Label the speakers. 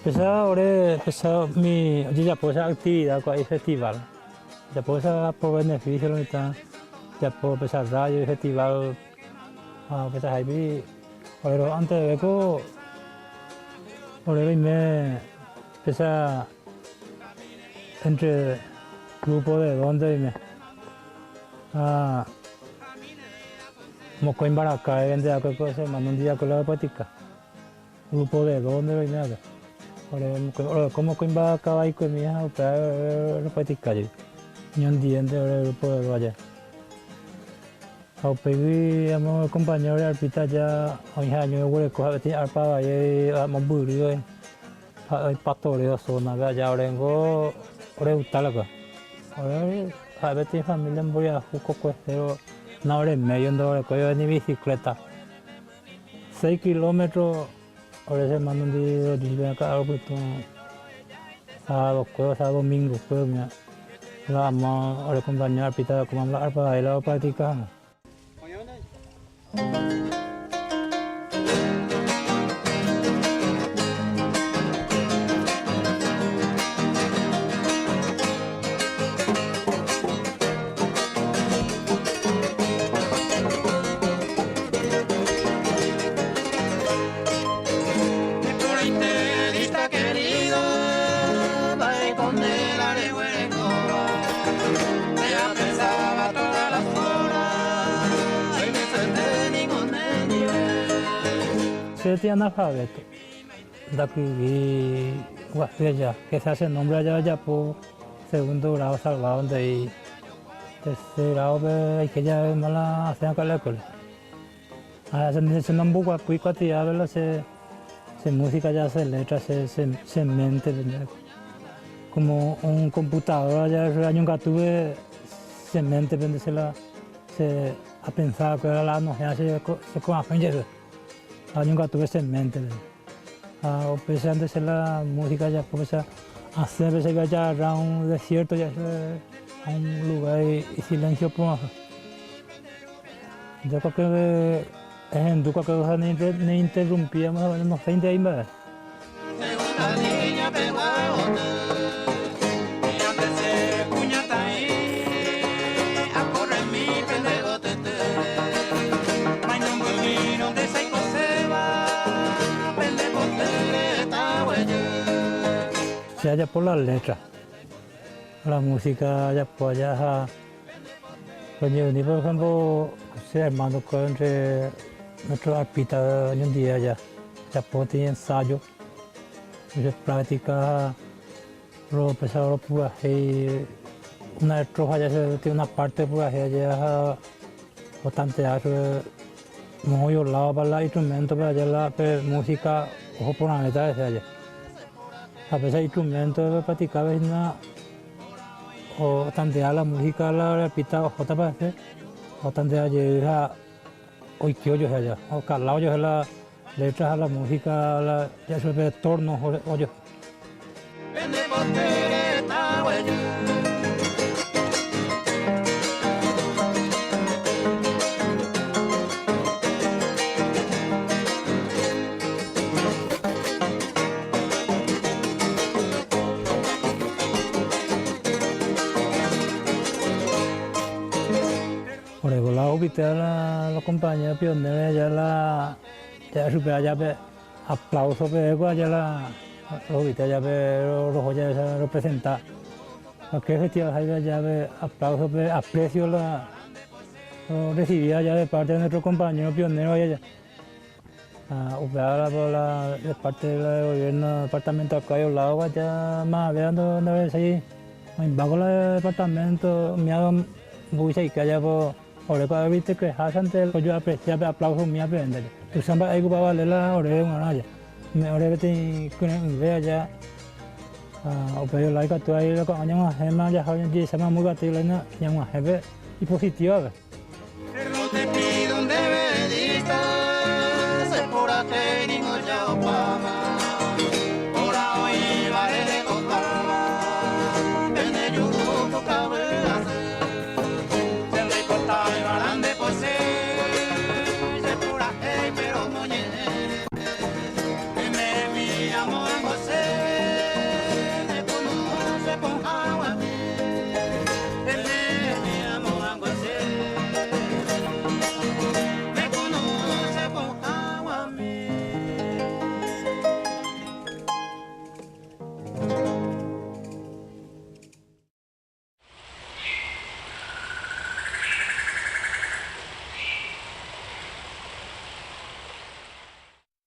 Speaker 1: Pesa ore pesa mi ojejapo esa actividad ko festival. Japo esa por beneficio lo mitã japo pesa radio festival ha pesa haipi ore ro anteve ko ore roime pesa entre grupo de donde oime ha mokõi mbaraka rente akue ko che hermano ndive akue la ropractica. Grupo de donde roime akue. Ore oreko mokõi mbaraka vaikuemi ha upéva ore ropractica jepi. Ñondivénte ore grupo de do aja. Ha upégui amo compañero ore arpita aja oĩha año roguereko ha peteĩ arpa vai mombyry oĩ. Ha'e oĩ pastoreo zona-pe aja oréngo oregusta la kua. Ore ha'e peteĩ familia mboriahu kokueséro na ore medio ndororekóiva ni bicicleta. Seis kilómetro ore che hermano-ndi roju chupe ka'aru pytũ sabadokue osea domingokue umíva la amo ore compañero arpita kóma la arpa vai la opractica hag̃ua. Che tía analfabeto, ndakyvi guasu aja, que se hace nombre aja ojapo segundo grado salvado ndéi tercer grado-pe aike jave la asẽ akue la escuela. Ha che nomboguapýi kuatiápe la che che música ya che letra che che mente pe como un computadora ya añongatúpe che mente pe che la che apensa va'ekue la anohẽ che che korasõ jey añongatúpe che mente pe ha upéicha nde che la música ajapo péicha asẽ péicha ajagarra un desierto ya che un lugar isilencio porãha. Nde kuape ehendu kuape cosa ne interrumpíamo ha nosẽinte ai mba'e. Che ajapo la letra, la música ajapo aja ha Roñeuni por ejemplo che hermano kuéra entre nuestro arpita oñondive aja japo peteĩ ensayo de práctica ha ropensaba ropurahéi una estrofa ja che una parte purahéi aja ha rotantea chupe moõi oládopa la instrumento pe aja la pe música oho porãvéta hese aja ha péicha instrumento ropracticave hína. Otantea la música la arpita ohótapa hese, otantea jey ha oike ojoehe aja, okala ojoehe la letra ha la música la ja'e chupe pe torno ojoehe. Oreko la ohupyty la los compañeros pioneros allá la ja'e chupe allá pe aplauso peve ko allá la rohupyty allá pe roho jave ropresenta cualquier festival jaive allá pe aplauso pe aprecio la rorecibi allá de parte de nuestros compañeros pioneros allá. Ha upéva por la de parte del gobierno departamento acá yo lado ya más vea ndo ndorechái oĩmba ko la departamento umíva mbuvichaite aja ko ore ko avei tekeháchante ojoaprecia pe aplauso umíva pevénte aja. Tuicha mba'e oikuaa vale la oréve g̃uarã aja. Ome'ẽ ore peteĩ kyre'ỹve aja ha upéi ola ikatu ai ko'ág̃a ñag̃uahẽma jaha jahecháma amo yvate ñag̃uahẽ pe ipositívape.